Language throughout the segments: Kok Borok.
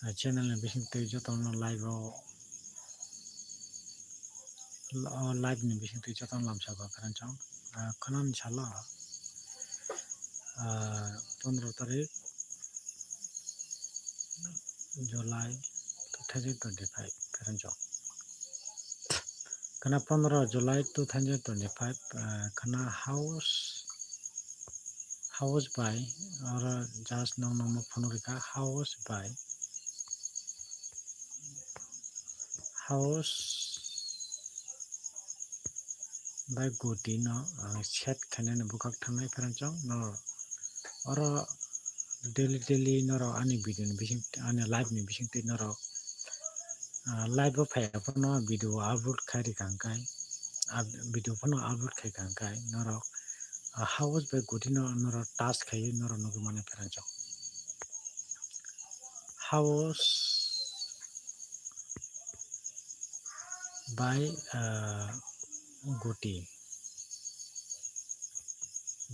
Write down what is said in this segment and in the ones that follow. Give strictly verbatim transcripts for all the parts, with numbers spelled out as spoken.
ah, channel ni bising twi jotono live o, o live ni bising twi jotono lamsa ba pherang chong. Ah, khwnani salo, ah, pondro tarik July two thousand twenty-five pherang chong. Khwna pondro July two thousand twenty-five, ah, khwna house, house bai, oro just nong nongmo phunuk rikha, house bai, house bai goti no ang set khainani bwkhak thangnai pherang chong no oro daily daily norok ani video ni bising, ani live ni bising twi norok, ah, live o phai phano video upload khai rikha hwnkhe, up-, video phano upload khai kha hwnkhe norok, ah, house bai goti no norok touch khai norok nugwi mano pherang chong. House bai, ah, goti,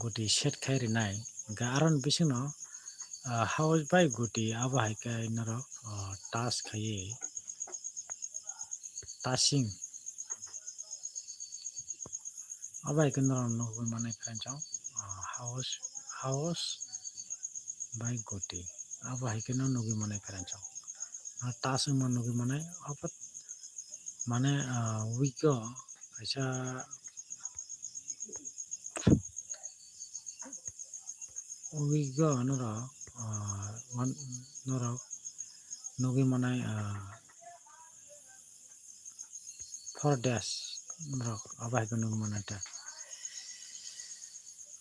goti set khai rinai, hwnkhe aroni bisingno, ah, house bai goti abo hai khe norok, ah, touch khaiwi touching. Abo hai khe norok nugwi manai pherang chong, ah, house, house bai goti. Abo hai khe no nugwi manai pherang chong. Ah, touch wngma nugwi manai, abo mane, ah, week o kaisa week o norok, ah, wan-, norok nugwi manai, ah, four days norok abo hai khe nugwi manai ta.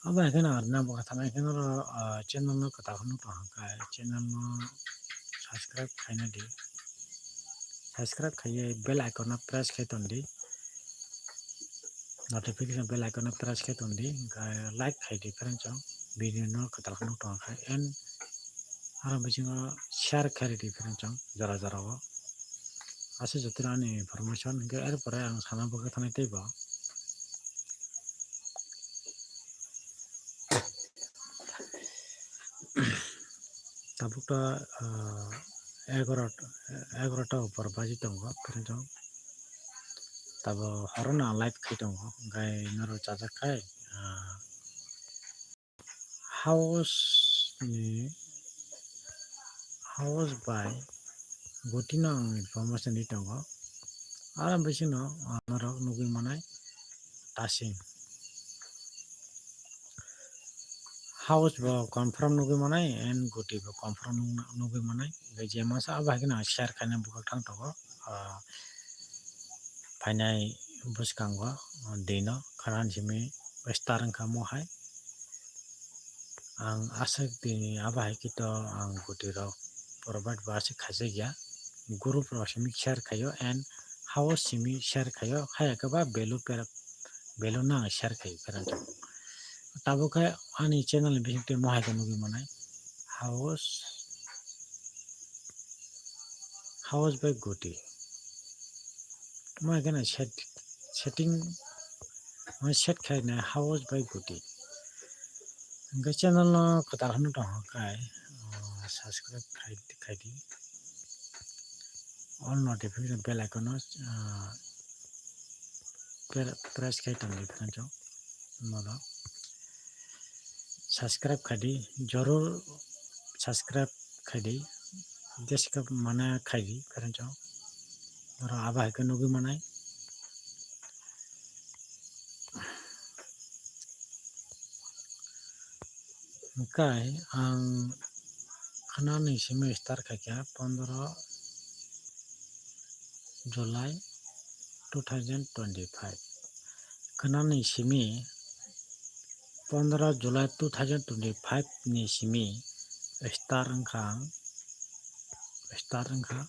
Abo hai kheno arina bo kha thanai kheno oro, ah, channel no kwtal kheno tong kha, channel no subscribe khaina di, subscribe khaiwi bell icon no press khai ton di. Notification bell icon no press khe ton di, hwnkhe like khai di pherang chong, video no kwtal khe nuk tong kha, and aro bisingo share khai di pherang chong jora jora o. Aswk jotono ani information hwnkhe, er pore ang sana bagwi thanai teibo. Tabuk ta, ah, egarota, egarota upor baji tongo, pherang chong. Tabo horono ang live khai tongo, hwnkhe norok chajak khai, ah, house ni, house bai gotino ang information di tongo. Aro bisingno, ah, norok nugwi manai tasing. House bo confirm nugwi manai and goti bo confirm nug-, nugwi manai. Hwnkhe je masa abo hai kheno share khaina bwkhak thang tongo, ah, phainai bwskango, ah, dino khwnani simi start wngkha mo hai. Ang aswk dini abo hai khe to ang goti rok provide bo aswk khaijak ya. Group rok simi share khaio and house simi share khaio, haiya khe ba value pera-, value no ang share khai pherang chong. Tabuk khe ani channel ni bising twi mohai khe nugwi manai house, house bai goti. Mohai khe na set-, setting, mo set khai na house bai goti. Hwnkhe channel no kwtal hwnwi tong kha khai, ah, subscribe khai, khai di. All notification bell icon no, ah, pre-, press khai tong di pherang chong. Norok subscribe khai di, joror subscribe khai di. Jeska mana khai di pherang chong. Norok abo hai khe nugwi manai. Hwnkhe ang khwnani simi start khaikha pondro July two thousand twenty-five. Khwnani simi pondro July two thousand twenty-five ni simi start wngkha ang, start wngkha.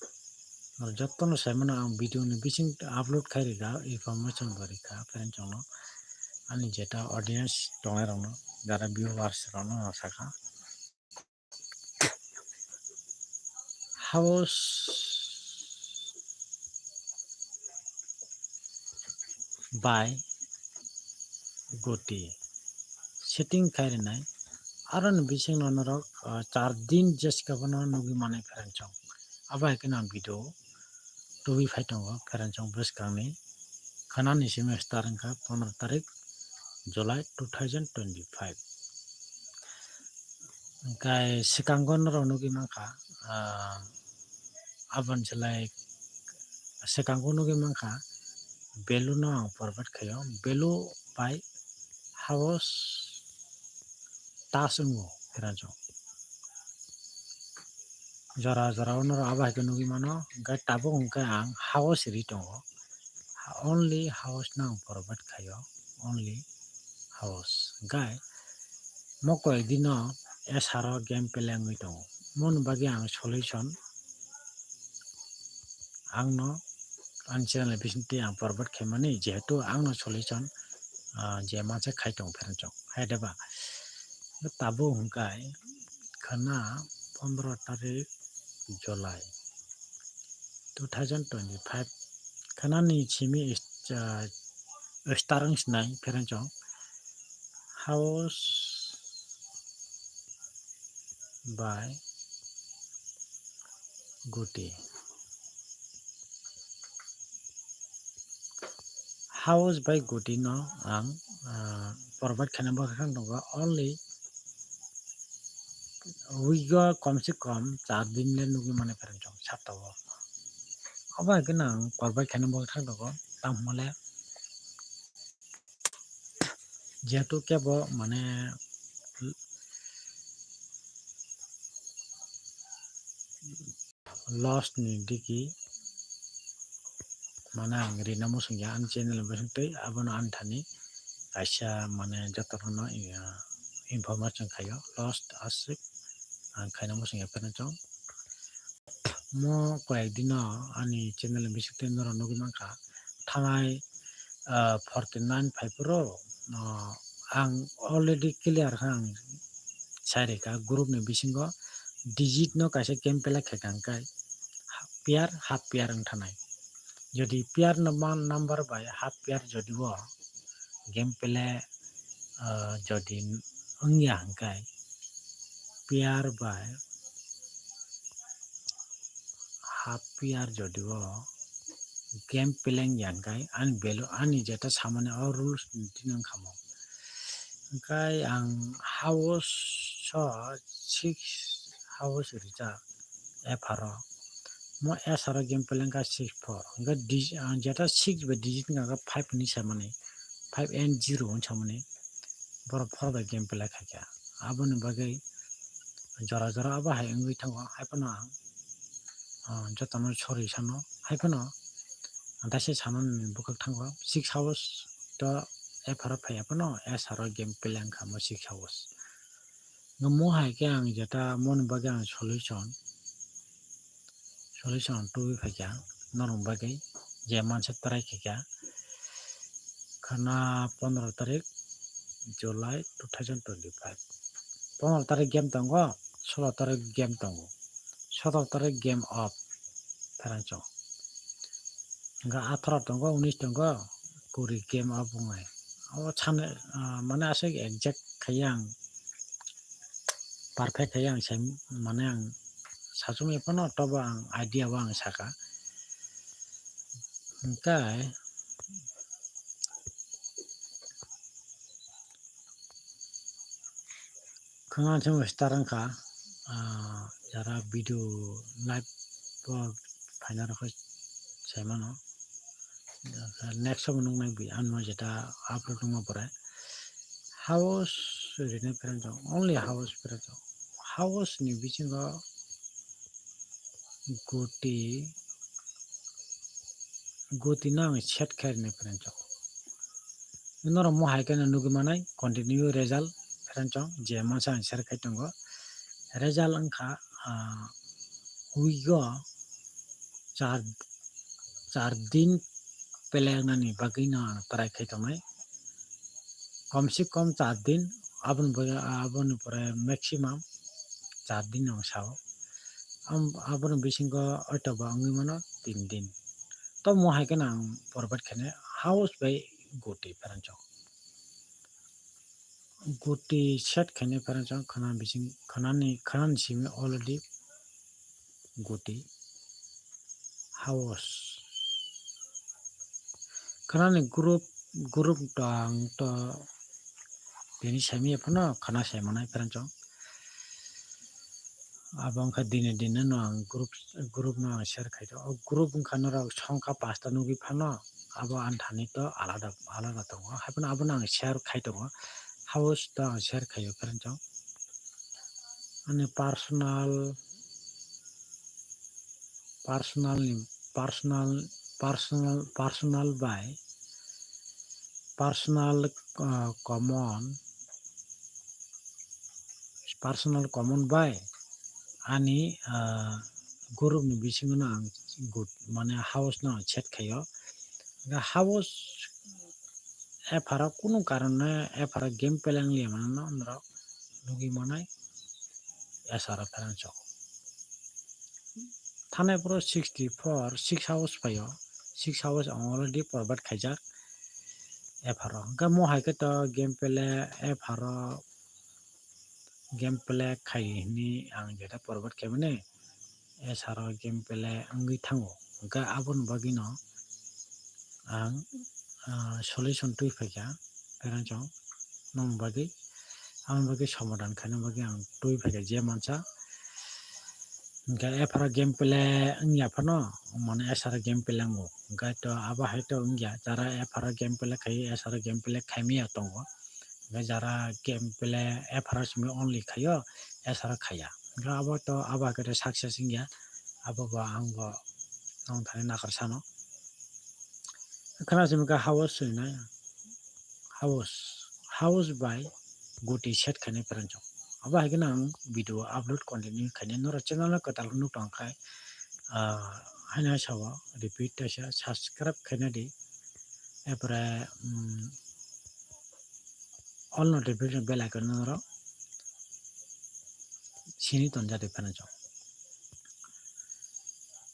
Jotono saimano ang video ni bising upload khai rikha, information bo rikha, friend chongno. Ani jeta audience tongnai rokno, jara viewers rokno ang sakha. House bai goti setting khai rinai. Aroni bisingno norok, ah, char din jeska bono nugwi manai pherang chong. Abo hai kheno ang video tubui phai tongo, pherang chong bwskangni khwnani simi start wngkha pondro tarik July two thousand twenty-five. Hwnkhe swkango norok nugwi mankha, ah, aboni slai swkango nugwi mankha value no ang provide khaio, value bai house touch wngo pherang chong. Jora jora o norok abo hai khe nugwi mano, hwnkhe tabuk hwnkhe ang house ri tongo, only house no ang provide khaio, only house. Hwnkhe mo koi dino S R o game play wngwi tongo, moni bagwi ang solution ang no ani channel bisingtwi ang provide khaimani, jehetu ang no solution, ah, je manse khai tongo pherang chong, hai de ba? Tabuk hwnkhe khwna pondro tarik July two thousand twenty-five khwnani simi is-, ah, start wng sinai pherang chong house by Guti. House by Guti no ang, ah, provide khaina bagwi khe tongo, only week o kom se kom char din le nugwi mano pherang chong sapta o. Abo hai kheno ang provide khaina bagwi khe tongo, tamo le jehetu kebo mane loss ni digi mane ang rina muchung ya ani channel bisingtwi, abono ani thani kaisa mane jotono information khaio, loss aswk ang khaina muchung ya pherang chong. Mo koyek dino ani channel bisingtwi norok nugwi mankha thanai, ah, forty nine phai phuru, ah, ang already clear kha ang sai rikha group ni bisingo digit no kaisa game play khaikha hwnkhe pair half pair wng thanai. Jodi pair no man number bai half pair jodi o game play, ah, jodi wngya hwnkhe pair bai half pair jodi o game play wngya hwnkhe ani value ani jeta samani o rules ni tini wngkha mo. Hwnkhe ang house o six house rijak F R o. Mo S R o game play wngkha six four. Hwnkhe di-, ah, jeta six bai digit wngkha khe five hinwi samani, five and zero hinwi samani. Borok four bai game play khaikha. Aboni bagwi jora jora abo hai wngwi thango. Haiphano ang, ah, jotono sorry sano. Haiphano daise sanani bwkhak thango. Six house to F R o phaiya phano S R o game play wngkha mo six house. Mo hai khe ang jeta moni bagwi ang solution, solution tubui phaikha norok bagwi je mansa try khaikha. Khwna pondro tarik July two thousand twenty-five. Pondro tarik game tongo, solo tarik game tongo, sotoro tarik game off pherang chong. Hwnkhe atharo tongo, unis tongo, kuri game off wngnai. O sani, ah, mane aswk exact khaiya ang perfect khaiya ang sai mane ang sachumwi phano tobo ang idea o ang saka. Hwnkhe khwna chwng start wngkha, ah, jara video live o phaina rokhe sai mano. Next o nuknai bi ano jeta upload wngma pore house rina pherang chong, only house pherang chong. House ni bisingo Guti, guti no ang set khairina pherang chong. Norok mo hai kheno nugwi manai continue result pherang chong je mansa ang share khai tongo. Result wngkha, ah, week o char, char din play wngnani bagwi no ang try khai tongnai. Kom se kom char din, aboni bagwi, aboni pore maximum char din ang sao. Am-, aboni bisingo oito ba wngwi mano tin din. To mo hai kheno ang provide khainai house bai guti pherang chong. Guti set khainai pherang chong khwna bising, khwnani, khwnani simi already guti. House. Khwnani group, group to ang to tini saimanya phano khwna saimanai pherang chong. Abo wngkha dini dini no ang group, group no ang share khaito. O group wngkha norok songkha pasta nugwi phano abo anthani to alada, alada tongo. Haiphano abono ang share khai tongo. House to ang share khaio pherang chong. Ani personal, personal ni, personal, personal, personal bai personal, ah, common, personal common bai ani, ah, group ni bisingo no ang good, mane house no ang set khaio. House epharo kunu karone epharo game play wngya mano norok nugwi manai S R O pherang chok. Thanai phoro sixty four, six house phaio, six house ang already forward khaijak epharo. Hwnkhe mo hai khe to game play epharo game play khai hwnwi ang jeta forward khaimani S R O game play wngwi thango. Hwnkhe aboni bagwino ang, ah, solution twi phaikha pherang chong nokni bagwi, aboni bagwi somadan khaina bagwi ang twi phaikha je mansa. Hwnkhe epharo game play wngya phano mane S R O game play wngo. Hwnkhe to abo hai to wngya, jara epharo game play khai, S R O game play khaimaya tongo. Hwnkhe jara game play epharo simi only khaio, S R O khaiya. Hwnkhe abo to abo hai khe success wngya. Abo bo ang bo nong thani nakar sano. Khwna simi khe house swinai. House, house bai guti set khainai pherang chong. Abo hai kheno ang video upload continue khainai. Norok channel no kwtal nuk tong khai, ah, haino sao repeat kaisa subscribe khaina di. Epore, mm, all notification bell icon norok sini tonjadi pherang chong.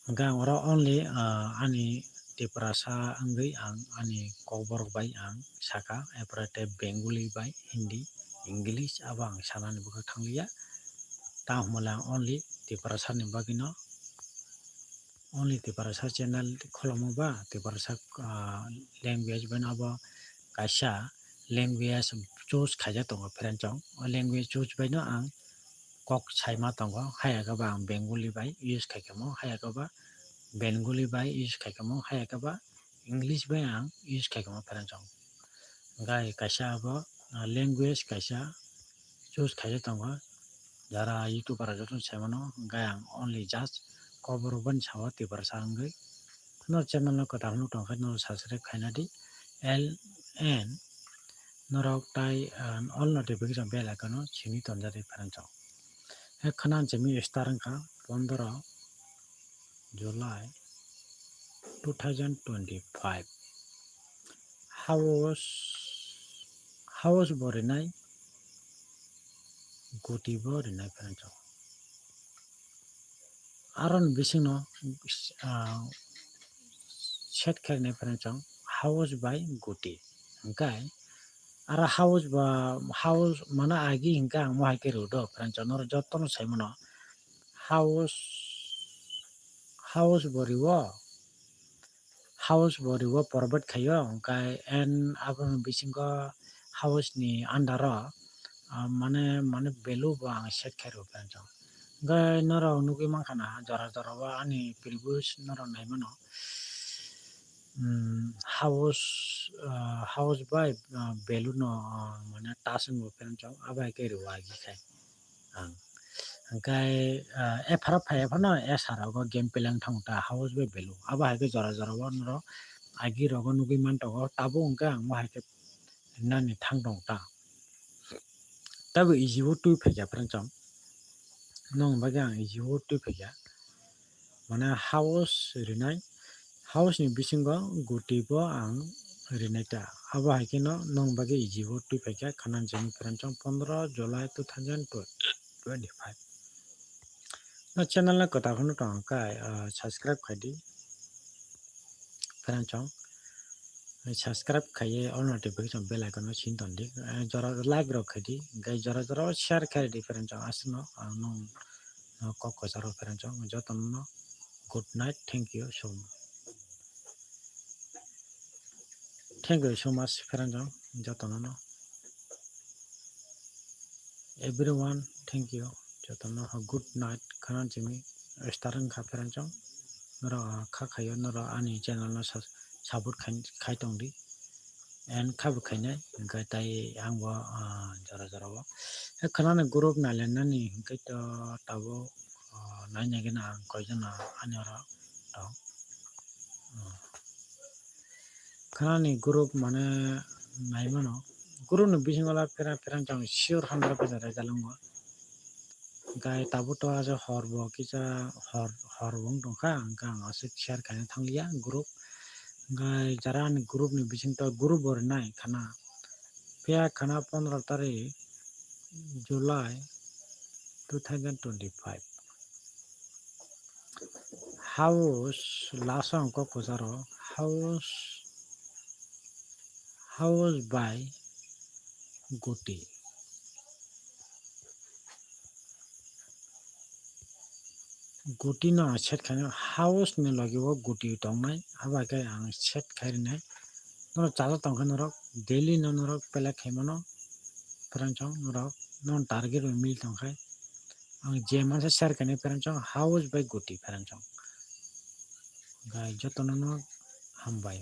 Hwnkhe ang oro only, ah, ani Tiprasa wngwi ang ani kokborok bai ang saka, epore tei Bengali bai Hindi, English abo ang sanani bwkha thangliya. Tamo hwnle ang only Tiprasa ni bagwino, only Tiprasa channel kholomo ba Tiprasa, ah, language baino abo kaisa language choose khaijak tongo pherang chong. O language choose baino ang kok saima tongo, haiya khe ba ang Bengali bai use khai khe mo, haiya khe ba Bengali bai use khai khe mo, haiya khe ba English bai ang use khai khe mo pherang chong. Hwnkhe kaisa abo, ah, language kaisa choose khaijak tongo, jara YouTuber rok joto sai mano, hwnkhe ang only just kokborok bani sao Tiprasa wngwi. No channel no kwtal nuk tong khe no subscribe khaina di, L N norok tai, ah, all notification bell icon no sini tonjadi pherang chong. He khwna simi start wngkha pondro July two thousand twenty-five. House, house bo rinai, guti bo rinai pherang chong. Aroni bisingno, ah, set khe rinai pherang chong house bai guti. Hwnkhe aro house ba, house mane agi hwnkhe ang mohai khe rw do pherang chong, norok jotono sai mano. House, house bo riwo, house bo riwo provide khaio, hwnkhe and aboni bisingo house ni under o, ah, mane, mane value bo ang set khe rw pherang chong. Hwnkhe norok nugwi mankha na jora jora o ani previous norok nai mano. Hmm, house, ah, house bai, ah, value no, ah, mane touch wngwi pherang chong, abo hai khe rw agi khai. Ang hwnkhe, ah, ephara phai ephano S R rogo game play wng thango ta house bai value. Abo hai khe jora jora o norok agi rogo nugwi mantogo, tabuk hwnkhe ang bo hai khe nani thang tong ta. Tabo easy o twi phaikha pherang chong. Nong bagwi ang easy o twi phaikha. Mane house rinai, house ni bisingo guti bo ang rinai ta. Abo hai kheno nong bagwi easy o twi phaikha khwna jani pherang chong pondro July two thousand twenty-five. No channel no kwtal phano tong kha, ah, subscribe khai di. Pherang chong. Subscribe khaiye all notification bell icon no sini ton di. Eh, jora like rok khai di. Gai jora jora share khai di pherang chong. Aswkno ang nong, no kok kwcharo pherang chong. Jotono no Good night. Thank you so much. Thank you so much, pherang jang jotono no. Everyone, thank you. Jotono ha good night khana chimi star wngkha pherang jang. Noro kha khayo noro ani channel no sa-, support khai, khai tong di. And kha bo khainai hwnkhe tai ang bo, ah, jora jora o. He khana ni group nailainani hwnkhe to tabuk, ah, naina gana ang koijon ani oro tong. Hmm. Khana ni group mane nai mano. Group ni bisingo la pherang pherang chang sure hundred percent rejalwngo. Hwnkhe tabuk to aswk hor bo kisa hor, hor bo wng tongkha, hwnkhe ang aswk share khaina thangliya group. Hwnkhe jara ani group ni bising to group bo rinai khana. Phiya khana pondro tarik July two thousand twenty-five. House last ang kok kwcharo house, house by Guti. Guti no ang set khainai, house ni logi o Guti tongnai, abo hai khe ang set khai rinai. Norok chajak tong khe norok daily no norok pelek khai mano, pherang chong norok non target bai mil tong khai. Ang je mansa share khainai pherang chong house by Guti pherang chong. Gai jotono no hambai.